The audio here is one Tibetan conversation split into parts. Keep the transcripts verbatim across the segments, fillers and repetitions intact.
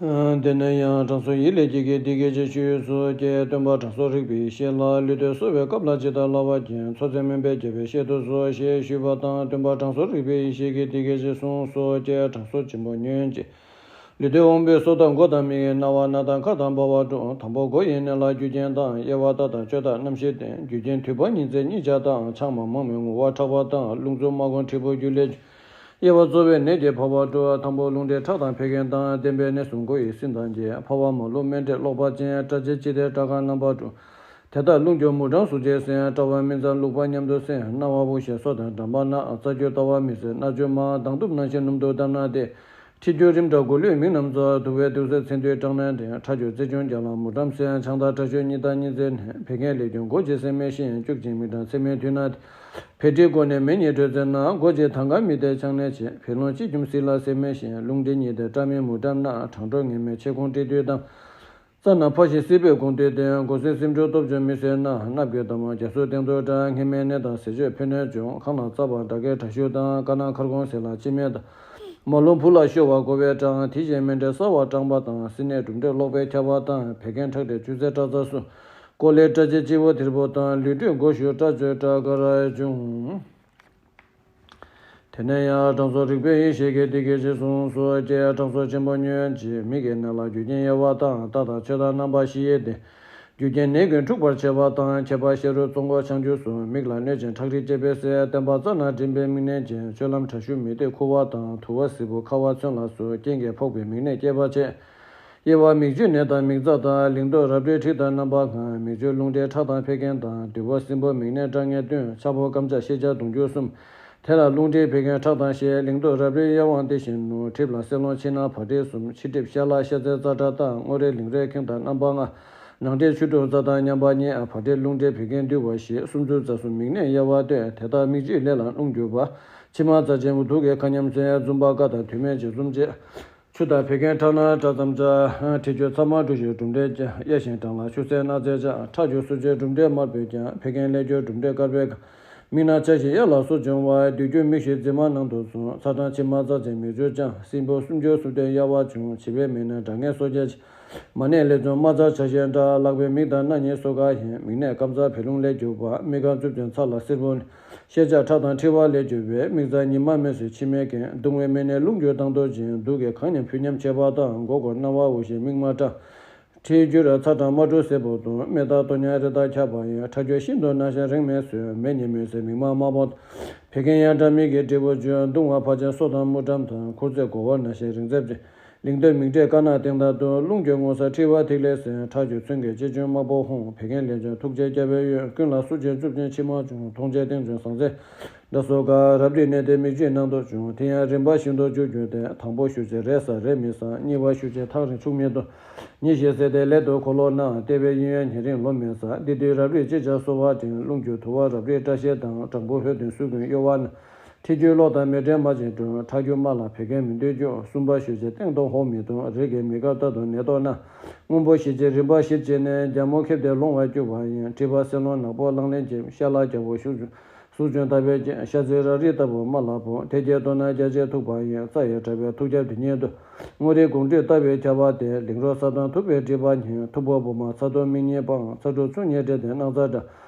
དེ་ནས་ཡང་དྲང་སྲོང་ཡིད་ལས་སྐྱེས་ཀྱིས་འདི་སྐད་ཅེས་ཞུས་སོ། ཀྱེ་སྟོན་པ་དྲང་སྲོང་རིག་པའི་ཡེ་ཤེས་ལ། ལུས་རྟེན་གསོ་བའི་སྐབས་ལ་ཇི་ལྟར་བསླབ་པ་བགྱི། ཚོགས་རྫས་སྨན་པས་རྒྱས་པའི་བཤད་དུ་གསོལ། ཞེས་ཞུས་པ་དང་། སྟོན་པ་དྲང་སྲོང་རིག་པའི་ཡེ་ཤེས་ཀྱིས་འདི་སྐད་ཅེས་གསུངས་སོ། ཀྱེ་དྲང་སྲོང་ཆེན་པོ་ཉོན་ཅིག་ལུས་རྟེན་དབང་པོའི་སོ་དང་མགོ་དང་མིག་རྣ་བ་སྣ་དང་ཁ་དང་ལྦ་བ་དྲུག་དང་པོ་མགོ་ཡི་ནད་ལ་རྒྱུ་རྐྱེན་དང་། དབྱེ་བ་རྟ་དང་སྤྱོད་དང་རྣམ་ཤེས་ལྡན། རྒྱུ་རྐྱེན་དུད་པ་ཉི་ཚེ་གཉིས་ཆ་དང་། ཆང་མང་མང་མོས་ངུ་བ་ཁྲག་པ་དང་། རླུང་འཚུབ་དམར་སྐོམ་མཁྲེགས་པོ་རྒྱུ་ལས་བྱུང་། དབྱེ་བ་གཙོ་བོའི་ནད་ཀྱི་ཕལ་པ་དྲུག་དང་པོ་རླུང་མཁྲེགས་ཁྲག་དང་འཕེལ་རྐྱེན་དང་། བརྟན་པའི་གནས་སུ་མགོ་ཡི་སྲིན་དང་བཅས། ཕལ་པ་མ་རླུང་སྨན་མཁྲེགས་གློག་པ་ཅན། སྐྲ་ཆད་སྤྱི་ཏེ་སྐྲ་དཀར་རྣམ་པ་དྲུག་དེ་དག་རླུང་རྒྱུ་མུ་འགྲམ་གཟུགས་ཅན་སྲིན། སྐྲ་བ་སྨིན་མཚམས་བླུག་པ་མཉམ་དུ་སྲིན། རྣ་བ་དབུ་ཞྭ་སོ་དང་འགྲམ་པ་ནག་རྩ་རྒྱུ་ལྟ་བ་མི་སྲིད་རྣ་ཆུ་དམར། མདངས་གཏུབ་སྣང་ཞིང་སྣུམ་དུ་བཏབ་ན་བདེ། མཁྲིས་རྒྱུ་རིམས་དང་མགོ་ལུས་མིག་རྣམས་ཚ། དུ་བའི་དུག་སེལ་ཚིལ་འདུས་སྐྲངས་ནད་འདྲེན། ཁྲག་རྒྱུ་རྩི་འཇོམས་རྒྱ་ལ་མུ་འགྲམ་སྲིན། ཆང་དང་ཁྲག་ཤུད་གཉིས་དང་གཉིས་ཚེ་ནད། བད་ཀན་ལས་རྒྱུ་མགོ་གཅིག་སྲིན་མེ་ཤིང་། བཅུ་གཅིག་མིག་དང་ཚེར་མའི་མཐུན་ན་བདེ། བད་མཁྲིས་ཀོ་ནས་མེ་གཉིས་དྲོད་ཚེར་ན། མགོ་གཅིག་ཐང་ག་མིག་དེ་ཆང་ནད་བྱེད། བད་རླུང་གཅིག་འཇོམས་སྲིན་ལ་སྲིན་མེ་ཤིང་། རླུང་མཁྲིས་གཉིས་དེ་སྐྲ་མིག་མུ་འགྲམ་ནག་གྲང་དྲོ་ངན་མེད་ཆེ་ཁུང་མཁྲིས་དུས་དང་། རྩ་ན་ཕ་ཤི་སྲིད་པའི་ཁུང་དེ་སྟེང་། མགོ་སྲིན་སྲིན་འབྲུ་སྟོབས་འབྱུང་མི་སྲིན་ན། སྣབས་ཀྱི་འདབ་མ་རྒྱ་སོ་སྟེང་དུ་འདྲ། སྔེ་མའི་ནད་དང་ཟས་སྤྱོད་ཕོ་ནད་འབྱུང་། ཁང་ནང་རྩ་བ་དགྲ་བགེགས་དྲག་ཤོས་དང་། དཀར་ནག་མཁར་ཁུང་ཟས་ལ་ལྕི་མེད་དང་། མ་རླུང་བུ་ལ་ཤོར་བ་མགོ་བས་སྐྲངས། དེ་བཞིན་སྨན་མཁྲེགས་སྲ་བ་སྐྲངས་པ་དང་། སྲིན་ནད་གྲུམ་མཁྲེགས་གློག་པས་ཁྱབ་པ་དང་། བད་ཀན་ཁྲག་མཁྲེགས་ཆུ་སེར་སྐྲ་རྩ་གསུམ། ཀོ་ལའི་སྐྲ་ཆད་སྤྱི་བོ་ཐེར་པོ་དང་། ལུས་དྲོད་མགོ་གཞུ་སྐྲ་ཚོས་སྐྲ་དཀར་འབྱུང་། དེ་ནས་ཡང་དྲང་སྲོང་རིག་པའི་ཡེ་ཤེས་ཀྱིས་འདི་སྐད་ཅེས་གསུངས་སོ། ཀྱེ་དྲང་སྲོང་ཆེན་པོ་ཉོན་ཅིག་མིག་གི་ནད་ལ་རྒྱུ་རྐྱེན་དབྱེ་བ་དང་། རྟགས་དང་ཆོས་དང་རྣམ་པ་བཞི་ཡི་སྟེང་། རྒྱུ་རྐྱེན་ནད་ཀུན་འཁྲུགས་པར་བྱེད་པ་དང་། ཁྱད་པར་ཤ་རུས་གཙོ་འཁོར་ཆང་རྒྱུ་གསུམ། མིག་ལ་གནོད་ཅིང་ཁྲག་མཁྲིས་བཅས་པའི་སྲིན། བསྟན་པ་རྩ་ནས་འགྲིམ་པའི་མིག་ནད་ཅན། སྤྱོད་ལམ་དྲག་ཤུལ་མིག་ལྟོས་ཁུ་བ་དང་། དུ་བ་སེར་པོ་ཁ་བ་ཚོན་ལ་སོགས། རྐྱེན་གྱིས་ཕོག་པའི་མིག་ནད་སྐྱེད་པར་བྱེད། དབྱེ་བ་མིག་འཇུ་ནད་དང་མིག་རྩ་དང་། ལིང་ཏོག་རབ་རིབ་མཁྲིས་དང་རྣམ་པ་ལྔ། མིག་འཇུ་རླུང་མཁྲེགས་ཁྲག་དང་འཕེལ་རྐྱེན་དང་། དུད་འགོག་སྲིན་པོ་མིག་ནད་སྐྲངས་ངན་བདུན། ཆག་སྦུབ་རྐམ་ཆག་ཤེད་ཆག་གདུང་རྒྱུ་གསུམ། དེ་ལ་རླུང་མཁྲེགས་འཕེལ་རྐྱེན་ཁྲག་དང་ཤེད། ལིང་ཏོག་རབ་རིབ་དབྱེ་བ་འདི་བཞིན་ནོ། མཁྲིས་ལ་སེར་རླུང་ཕྱི་ནང་བག་མཁྲིས་གསུམ། ཕྱི་གྲིབ་ཤ་ལ་ཤ་ཚའི་རྩ་ཁྲག་དང་། སྔོ་རིལ་ལིང་རིལ་ཁེངས་དང་རྣམ་པ་ལྔ། ནང་མཁྲིས་ཆུ་དྲོད་རྩ་དང་མཉམ་པ་གཉིས། བག་མཁྲིས་རླུང་མཁྲེགས་འཕེལ་རྐྱེན་འདུས་པ་བཞི། སུམ་ཅུ་རྩ་གསུམ་མིག་ནད་དབྱེ་བ་སྟོན། དེ་དག་མིག་འཇུ་ལས་ལ་རླུང་རྒྱུ་བ། མཆིལ་མ་རྩ་ཆེན་པོ་དུག་གི་ཁ་མཉམ་ཚེ། འཛུམ་པ་དཀར་དང་དུ་མའི་འབྱེད་འཛུམ་བྱེད། ཆུ་དང་བད་ཀན་ཁྲག་ནང་སྐྲ་ཙམ་ཆགས། མཁྲིས་རྒྱུ་ཚ་དམར་དྲོད་ཤུགས་གྲུམ་འདྲེས་ཀྱང་། གཡའ་ཞིང་སྐྲངས་ལ་ཆུ་སེར་སྣ་རྩེ་ཆགས། ཁྲག་རྒྱུ་གསོ་བྱེད་གྲུམ་འདྲེས་དམར་པོས་ཀྱང་། བད་ཀན་ལས་རྒྱུ་གྲུམ་འདྲེས་དཀར་པོས་གང་། མིག་ནང་ཆ་ཤས་གཡའ་ལ་སོགས་འབྱུང་བ། སྡུད་རྒྱུ་མིག་ཤེལ་རྫི་མ་ནང་དུ་སོང་། ཚ་གྲང་མཆིལ་མ་རྩ་ཆེན་མིག་འཇུ་ཀྱང་། སྲིན་འབུ་སུམ་ཅུ་སོ་བདུན་དབྱེ་བ་བྱུང་། བྱིས་པའི་མིག་ནད་དྲག་ངན་གསོ་རྒྱལ་ཆེ། མ་ནད་ལས་བྱུང་དམར་ཚ་ཆ་ཤས་འདྲ། ལག་པའི་མིག་དང་སྣ་གཉིས་སོ་ཀ་ཡིན། མིག་ནད་སྐམ་ཚ་བད་རླུང་ལས་རྒྱུ་བ། མིག་སྐམ་རྩུབ་ཅིང་ཚ་ལ་སེར་པོ་ནི། ཤེད་ཆག་ཁྲག་དང་མཁྲིས་པ་ལས་གྱུར་པའི། མིག་རྩ་ཉི་མ་མེ་སོས་མཆི་མས་ཁེངས། གདུང་བའི་མི་ནད་རླུང་རྒྱུ་དང་དུ་འབྱིན། དུག་གིས་གང་ཉམས་ཕུད་ཉམས་བྱེད་པ་དང་། མགོ་སྐོར་རྣ་བ་འུ་ཤིང་མིག་དམར་སྐྲངས། མཁྲིས་རྒྱུ་ར་ཚ་གྲང་དམར་དྲོད་སེར་པོ་གདུང་། མེ་སྟག་ལྟོ་ཉ་རི་དྭགས་ཁྱབ་པ་ཡིན། ཁྲག་རྒྱུ་ཤིན་ཏུ་ན་ཞིང་རིང་མེ་སོས། མེ་ཉི་མོའི་ཚེ་མིག་དམར་དམར་པོ་དང་། བད་ཀན་ཡང་སྐྲངས་མིག་གི་འབྲས་བུ་འབྱུང་། གདུང་བ་ཕལ་ཆེར་སོ་དང་དམུ་འགྲམ་དང་། ཁུར་ཚོས་མགོ་བོ་ན་ཞིང་རིང་ཚེར་ཅན། ལིང་ཏོག་མིག་འབྲས་དཀར་ནག་སྟེང་དང་དུ། རླུང་རྒྱུ་སྔོ་སེར་མཁྲིས་པ་ཐིག་ལེ་སྲིན། ཁྲག་རྒྱུ་ཚོན་གྱི་ལྕེ་ཆུང་དམར་པོ་ཧཱུྃ། བད་ཀན་ལས་བྱུང་ཐུག་ཆེན་སྐྱ་བོའི་གཡོན། ཀུན་ལ་གསོ་ཆེན་རྩུབ་ཅན་མཆིལ་མ་བྱུང་། མཐོང་ཆེན་སྟེང་བྱུང་ཟངས་ཚེར་འདྲ་སོ་ཀ། རབ་རིབ་ནད་དེ་མིག་འབྱུས་ནང་དུ་བྱུང་། དེ་ཡང་རིམ་པ་བཞིན་དུ་འཇུག་རྒྱུ་སྟེ། དང་པོ་ཤུགས་ཆེ་རེས་ས་རེས་མི་ས། གཉིས་པ་ཤུགས་ཆེ་ཐག་རིང་འཕྱུགས་མི་ཐུབ། ཉིན་ཞིག་ཟད་དེ་ལས་དུ་འཁོར་ལོ་ན། ལྟེ་བའི་གཡས་གཡོན་ཉེ་རིང་ལོ་མེ་ས། འདི་དུས་རབ་རིབ་ཅི་བྱ་གསོ་བ་དྲན། རླུང་རྒྱུ་དུ་བ་རབ་རིབ་སྐྲ་ཤད་དང་། སྦྲང་བུ་ཧོད་དུ་སུ་ཀུན་གཡོ་བ་ན། མཁྲིས་རྒྱུ་གློ་དང་མེ་སྐྲན་མ་བྱིན་དྲུང་། ཁྲག་རྒྱུ་རྨ་ལ་བད་ཀན་མི་འདུས་རྒྱུ། གསུམ་པ་ཤུགས་ཆེ་སྟེང་དུ་ཧོ་མི་གཏོང་། རིགས་ཀྱི་མི་དཀར་ལྟར་དུ་ནད་གཏོང་ན། སྔོན་པོ་ཞི་བྱེད་རིམ་པ་བཞིར་བྱས་ནས། རྒྱ་མོ་ཁེབས་ཏེ་ལོང་བར་འགྱུར་བ་ཡིན། མཁྲིས་པ་སེར་ལོང་ནག་པོ་རླངས་ལེན་བྱེད། ཤ་ལ་རྒྱ་བོ་ཤུགས་ཆུང་ཟུག་ཆུང་ལྟ་བུའི་རྐྱེན། ཤ་ཚའི་ར་རི་ལྟ་བུ་རྨ་ལ་ཕོག་དེ་རྒྱས་གཏོང་ན་རྒྱ་ཆེ་ཐུག་པ་ཡིན། རྩ་ཡི་དྲ་བའི་ཐུག་ཁྱབ་དེ་ཉིད་དུ། སྔོ་རིལ་གུང་གྲི་ལྟ་བུའི་ཁྱབ་པ་སྟེ། ལིང་རོ་ས་དང་ཐུབ་པའི་མཁྲིས་པ་ཉིད། ཐུབ་པ་སྦུབ་མ་ཚ་ཐུབ་མིག་གཉིས་སྤང་། ཚ་དྲོད་ཚུན་ཉེ་འདྲེས་ཏེ་སྣང་ཚ་འདྲ།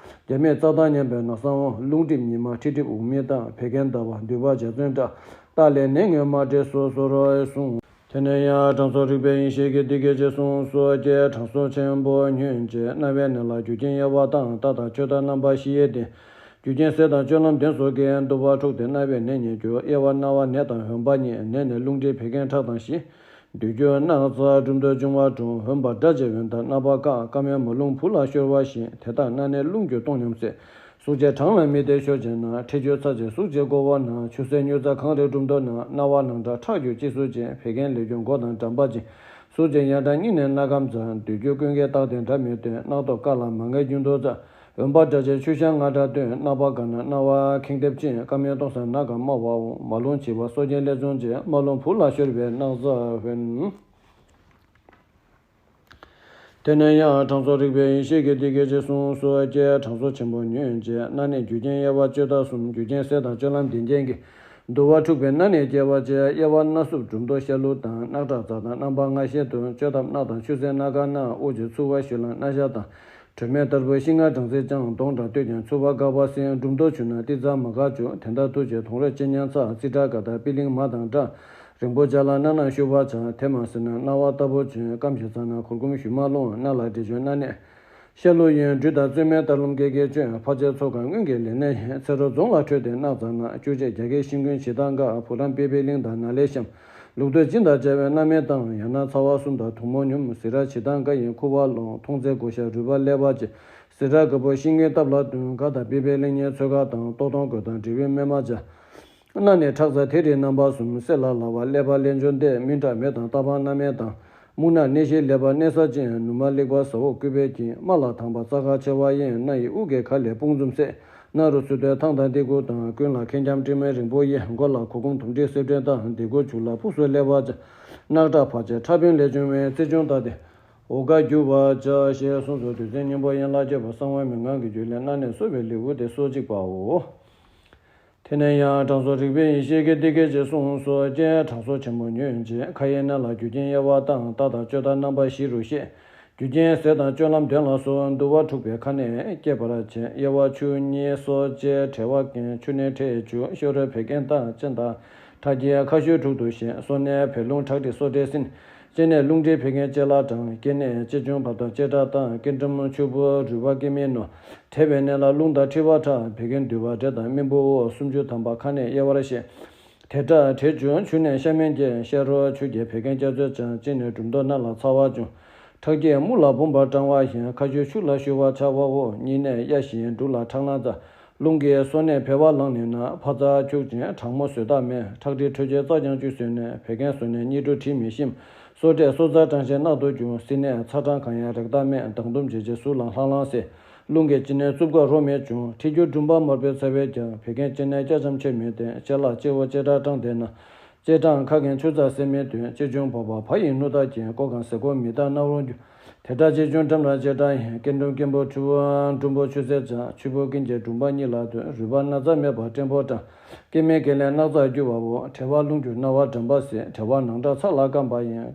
རྒྱ་མེད་རྩ་དང་མཉམ་པའི་ན་བཟང་བོ། རླུང་མཁྲིས་ཉི་མ་མཁྲིས་གྲིབ་དབུགས་མི་དང་། བད་ཀན་ཟླ་བ་འདུས་པ་འཇའ་ཚོན་འདྲ། རྟགས་ལས་ནད་ངན་མ་འདྲེས་སོ་སོར་གསུངས། དེ་ནས་ཡང་དྲང་སྲོང་རིག་པའི་ཡེ་ཤེས་ཀྱིས་འདི་སྐད་ཅེས་གསུངས་སོ། ཀྱེ་དྲང་སྲོང་ཆེན་པོ་ཉོན་ཅིག་རྣ་བའི་ནད་ལ་རྒྱུ་རྐྱེན་དབྱེ་བ་དང་། རྟགས་དང་ཆོས་དང་རྣམ་པ་བཞི་ཡི་སྟེང་། རྒྱུ་རྐྱེན་ཟས་དང་སྤྱོད་ལམ་ལྡན་སོགས་ཀྱིས། འདུ་བ་འཁྲུགས་ཏེ་རྣ་བའི་ནད་ཉིད་རྒྱུ། དབྱེ་བ་རྣ་བ་ནད་དང་འོན་པ་གཉིས། ནད་ནི་རླུང་མཁྲིས་བད་ཀན་ཁྲག་དང་བཞི། སྡུད་རྒྱུ་སྣ་རྩ་གྲུམ་དུ་འབྱུང་བ་དྲུག་འོན་པ་སྒྲ་བཅས་འོན་དང་རྣ་བ་བཀག་རྐ་མའི་མ་རླུང་བུ་ལ་ཤོར་བ་བཞི། དེ་དག་སྣ་ནས་རླུང་རྒྱུ་གཏོང་སྙོམས་སེལ། གཟུགས་ཅན་གྲང་ལ་མིག་དེ་ཤོར་བྱེད་ན། མཁྲིས་རྒྱུ་ཚ་ཆེ་གཟུགས་ཅན་མགོ་བོ་ན། ཆུ་སེར་མྱུར་རྩ་གངས་རི་གྲུམ་དུ་ན། རྣ་བ་ནང་ཁྲག་ཁྲག་རྒྱུ་ལྕི་གཟུགས་ཅན། བད་ཀན་ལས་རྒྱུ་མགོ་དང་འགྲམ་པ་ཅན། གཟུགས་ཅན་ཡང་གྲང་སྙིང་ནས་སྣ་སྐམ་ཚ། སྡུད་རྒྱུ་ཀུན་གྱི་རྟགས་དེ་འདྲ་མི་སྟོན། རྣག་ཐོག་དཀར་ལ་མ་ངེས་རྒྱུན་དུ་ཚ། འོན་པ་སྒྲ་ཆེ་ཆུ་ཤ་ང་སྒྲ་སྟོན། རྣ་བ་བཀག་ན་རྣ་བ་ཁེངས་ཐེབས་ཅན། རྐ་མའི་གཏོང་ས་ན་ག་མ་བ་འོང་། མ་རླུང་ལྕི་བ་སྲོག་རྐྱེན་ལས་བྱུང་ཅན། མ་རླུང་བུ་ལ་ཤོར་བའི་སྣང་ས་འོན། དེ་ནས་ཡང་དྲང་སྲོང་རིག་པའི་ཡེ་ཤེས་ཀྱིས་འདི་སྐད་ཅེས་གསུངས་སོ། ཀྱེ་དྲང་སྲོང་ཆེན་པོ་ཉོན་ཅིག་སྣ་ནས་རྒྱུ་རྐྱེན་དབྱེ་བ་སྤྱོད་རྟགས་གསུམ། རྒྱུ་རྐྱེན་ཟས་དང་སྤྱོད་ལམ་ལྡན་རྐྱེན་གྱིས། འདུ་བ་འཁྲུགས་པའི་སྣ་ནས་སྐྱེ་བ་བཅས། དབྱེ་བ་སྣ་སུབ་གྲུབ་མདོ་ཤ་ལུག་དང་། རྣག་ཁྲག་རྩ་དང་རྣམ་པ་ལྔ་བཞིན་དུ། བཅོས་ཐབས་རྣག་དང་ཆུ་སེར་སྣ་དཀར་སྣ། དབུ་འབྱེད་ཚུ་བ་ཤུ་ལ་སྣ་ཤ་དང་། དྲོད་མེད་ལྟར་བུ་ཤིང་ལྔ་སྦྲང་རྩི་ལྕང་། མདོངས་དང་སྟོད་ཀྱང་ཚུ་བ་དཀར་པོ་སྲིན། གྲུབ་མདོ་ཆུ་སྣ་ཏི་ཙ་མ་ག་ཅུ། དེ་འདྲ་དུ་བཅས་དོང་རོས་ལྕེ་ཉམ་ཚ། ཙི་ཏྲ་ཀ་དང་པི་ལིང་མ་དང་འདྲ། རིང་པོ་བྱ་ལ་སྣ་ནག་ཤུ་བ་བྱ། དེ་མ་ཟིན་ན་སྣ་བ་ལྟ་བུ་བྱོན། སྐམ་ཞིང་ཚ་ན་གུར་གུམ་ཞུ་མ་ལོང་། སྣ་ལ་འདྲེ་བྱོན་སྣ་ནད། ཤ་ལུག་ཡིན་སྦྲུལ་དང་རྩོད་མེད་ལྟར་རླུང་སྐད་སྐད་བཅོས། ཕར་ཆེར་ཚོ་གང་སྔོན་གྱི་ལས་ནད་ཡིན། ཚེ་རོགས་རྫོང་ལ་འཕྲོད་དེ་སྣག་ཚ་ན། བཅུ་གཅིག་རྒྱ་སྐད་ཤིང་ཀུན་ཞེ་སྡང་དགའ། བུ་རམ་པེ་པེ་གླིང་དང་ན་ལེ་ཤམ། ལུག་ཐོད་སྦྱིན་དང་བཅས་པའི་སྣ་མེད་དང་། ཡང་ན་ཚ་བ་གསུམ་དང་དུག་མོ་སྙོམས། ཟི་ར་ཞེ་སྡང་དགའ་ཡིན་ཁུ་བ་ལོང་། མཐོང་ཚེ་མགོ་ཤ་རུས་པ་ཀླད་པ་བཅས། ཟི་ར་དཀར་པོ་ཤིང་ཀུན་སྟབས་ལ་ལྟུང་། དགའ་དང་པེ་པེ་གླིང་ཉེ་ཚོད་དགའ་དང་། ལྟོགས་དང་རྒོད་དང་འབྲས་བུའི་སྨན་མ་བྱ། སྣ་ནས་ཁྲག་རྩ་དེ་རིགས་རྣམ་པ་གསུམ། སེ་ལ་ལ་བ་ཀླད་པ་ཀླད་འབྱུང་སྟེ། སྨིན་ཁྲག་མེ་དང་ལྟ་བ་སྣ་མེད་དང་། སྨུག་ནག་གནས་བཞི་ཀླད་པ་གནས་ས་ཅན། ནུ་མ་ལེགས་པ་ཟ་འོག་སྐུད་པའི་གྱིན། རྨ་ལ་དྭངས་པ་རྩ་ཁ་ཆེ་བ་ཡིན། སྣ་ཡི་དབུ་གས་ཁ་ལས་དཔུང་འཛུམ་སད། སྣ་རུ་སུ་ཏོའི་ཐང་དང་ཏི་གུ་དང་། ཀུན་ལ་ཁེན་རྐྱང་སྤྲིན་མེ་རིང་པོ་ཡིན། མགོ་ལ་གུར་གུམ་དུམ་སྒྲིལ་སེར་སྦྲེང་དང་། ལྡེ་གུ་མཇུག་ལ་ཕུགས་སུ་སླེབས་པ་ཅན། རྣག་ཁྲག་ཕར་ཆེར་ཁྲག་དཔོན་ལས་བྱུང་བའི། རྩི་འབྱུང་ལྟ་སྟེ་འོ་སྐལ་རྒྱུ་བར་བྱ། ཞེས་གསུངས་སོ། དུས་མཚན་སྙིང་པོ་ཡན་ལག་བརྒྱད་པ་གསང་བའི་མན་ངག་གི་རྒྱུད་ལས་སྣ་ནས་གསོ་བའི་ལེའུ་སྟེ་སོ་གཅིག་པའོ། དེ་ནས་ཡང་དྲང་སྲོང་རིག་པའི་ཡེ་ཤེས་ཀྱིས་འདི་སྐད་ཅེས་གསུངས་སོ། ཀྱེ་དྲང་སྲོང་ཆེན་མོ་ཉོན་ཅིག། ཁ་ཡི་སྣ་ལ་རྒྱུ་རྐྱེན་དབྱེ་བ་དང་། རྟགས་དང་བཅོས་རྟགས་རྣམ་པ་བཞི་རུ་བཤད། རྒྱུ་རྐྱེན་ཟས་དང་སྤྱོད་ལམ་གདོན་ལ་སོགས། འདུ་བ་འཁྲུགས་པའི་ཁ་ནས་སྐྱེད་པར་བྱེད། དབྱེ་བ་ཆུ་གཉིས་སོ་བཅས། དྲལ་བ་ཀན་ཆུ་ནས་དྲལ་བཅུ། ཤོ་རོས་བད་ཀན་རྟགས་ཅན་དང་། ཁྲག་སྐྱེད་ཁ་ཤུ་དྲུག་ཏུ་བཤད། སོ་ནས་བད་རླུང་ཁྲག་མཁྲིས་སོ་དྲེད་སྲིན། ལྕེ་ནས་རླུང་མཁྲིས་བད་ཀན་ལྕེ་ལ་དྲངས། སྐེ་ནས་ལྕེ་འབྱུང་བ་དང་ལྕེ་སྐྲག་དང་། སྐེ་འབྲུམ་ཆུ་བུར་རུས་པ་སྐེ་མིག་རྣོ། དྲལ་བའི་ནད་ལ་རླུང་དང་མཁྲིས་པ་ཁྲག། བད་ཀན་འདུས་པ་འབྲས་དང་སྨིན་བུ་དབུགས། སུམ་ཅུ་ཐམ་པ་ཁ་ནས་དབྱེ་བར་བཤད། དེ་ཁྲག་དྲལ་བཅུ་ཆུ་ནས་ཤ་མིན་སྐྱེ། ཤ་རོ་ཆུ་སྐྱེས་བད་ཀན་སྐྱ་ཚོས་ཀྱང་། ལྕེ་ནས་གྲུབ་མདོ་སྣ་ལ་ཚ་བ་འབྱུང་། ཁྲག་སྐྱེས་སྨུག་ལ་བུམ་པ་སྐྲང་བ་བཞིན། ཁ་ཤུ་ཆུ་ལ་ཤུ་བ་ཆགས་པ་འོ། གཉིས་ནས་གཡའ་བཞིན་འབྲུ་ལ་ཁྲག་སྣ་འཛག། རླུང་གིས་སོ་ནས་བད་པ་ལངས་ནས་ན། ཕར་རྩ་འཁྱུག་ཅིང་གྲང་མོ་བཟོད་ཐབས་མེད། ཁྲག་མཁྲིས་འཕྲོད་བྱེད་རྩ་ཀྱང་བཅུད་ཟོས་ནས། བད་ཀན་སོ་ནས་གཉིས་འགྲོ་དྲི་མི་ཞིམ། སོ་དྲེད་སོ་ཚ་སྐྲངས་ཤིང་རྣག་ཏུ་གྱུར། སྲིན་ནད་ཚ་སྐྲངས་གང་ཡང་རེག་ཐབས་མེད། མདངས་དུམ་བྱེད་ཅིང་གཟུགས་ལ་ལྷང་ལྷང་གསལ། རླུང་གིས་གཅིན་ནད་རྩུབ་ཁ་རོ་མེད་འབྱུང་། མཁྲིས་རྒྱུ་འབྲུམ་པ་དམར་པོའི་ཚ་བས་ཀྱང་། བད་ཀན་གཅིན་ནད་སྐྱ་ཙམ་ཆེར་མི་བསྟེན། ལྕེ་ལ་ལྕེ་བོ་ལྕེ་སྐྲག་སྐྲངས་བསྡད་ན། ལྕེ་སྐྲངས་ཁ་ཀན་ཆུ་རྩ་སེལ་མི་ཐོན། ལྕེ་འབྱུང་བ་བ་ཕ་ཡི་སྣུ་དག་ཅན། ཀོ་གང་ཟེར་ཀོ་མི་རྟག་སྣ་བོར་འགྱུར། དེ་ཁྲག་ལྕེ་འབྱུང་འགྲམ་ལ་ལྕེ་སྐྲངས་ཡིན། སྐེ་འབྲུམ་སྐེ་འབུར་ཁྲུ་བ་འབྲུམ་པོ་ཆུ་སེར་ཅན། ཆུ་བུར་ཀུན་གྱི་འབྲུམ་པ་གཉིས་ལ་ཐོན། རུས་པ་སྣ་རྩ་མེད་པར་སྐྲན་པོ་སྐྲངས། སྐེ་མིག་གེ་ལས་སྣག་ཚ་རྒྱུ་བ་བོ། དྲལ་བ་རླུང་རྒྱུ་སྣ་བ་འགྲམ་པ་སེལ། དྲལ་བ་ནང་ཁྲག་ཚ་ལ་སྐམ་པ་ཡིན།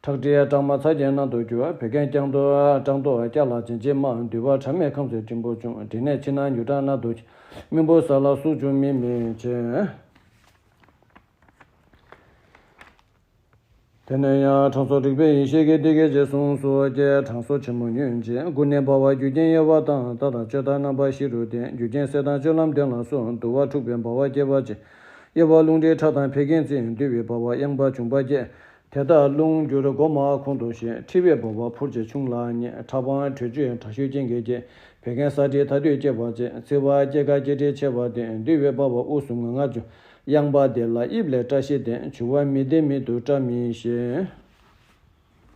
ཁྲག་མཁྲིས་སྐྲག་མ་ཚ་རྒྱས་སྣ་ཏུ་རྒྱུ། བད་ཀན་རྐྱང་ཏོ་སྐྲངས་ཏོ་སྐྱ་ལ་བྱིན་ཅིག་མ། འདུས་པ་ཁྲག་མེད་ཁམས་ཚོས་སྤྲིན་པོ་འབྱུང་། དྲི་ནད་ཕྱི་ནང་མྱུར་སྐྲངས་སྣ་ཏུ་བྱེད། སྨིན་པོ་ཟ་ལ་ཟུག་འབྱུང་མིག་མི་བྱེད། དེ་ནས་ཡང་དྲང་སྲོང་རིག་པའི་ཡེ་ཤེས་ཀྱིས་འདི་སྐད་ཅེས་གསུངས་སོ། ཀྱེ་དྲང་སྲོང་ཆེན་མོ་ཉོན་ཅིག། དགུ་ནས་འབར་བ་རྒྱུ་རྐྱེན་དབྱེ་བ་དང་། རྟགས་དང་བཅོས་རྟགས་རྣམ་པ་བཞི་རུ་བསྟན། རྒྱུ་རྐྱེན་ཟས་དང་སྤྱོད་ལམ་གདོན་ལ་སོགས། འདུ་བ་འཁྲུགས་པའི་འབར་བ་སྐྱེད་པར་བྱེད། དབྱེ་བ་རླུང་མཁྲིས་ཁྲག་དང་བད་ཀན་རྩི། འདུས་པའི་འབར་བ་གཡང་འབར་འབྱུང་པ་སྐྱེད། དེ་དག་རླུང་འགྱུར་སྒོ་མ་ཁོང་དུ་བཤད། མཁྲིས་པའི་འབར་བ་འཕུར་ཅིང་ཆུང་ལ་ཉེ། ཁྲག་སྦང་དྲོད་བཅུད་དྲག་ཤུལ་རྐྱེན་གྱིས་བསྐྱེད། བད་ཀན་ས་མཁྲིས་ཐ་དད་སྐྱེད་པར་བྱེད། ཚིལ་བ་སྐྱེ་རྒ་སྐྱེ་མཁྲིས་ཆེ་བ་སྟེ། འདུས་པའི་འབར་བ་དབུགས་སུ་ངར་ངར་འབྱུང་། གཡང་འབར་དེ་ལ་དབྱིབས་ལས་སྐྲ་ཤད་བསྟན། བྱུག་པ་མི་བདེ་མི་སྡུག་སྐྲ་མི་ཤད།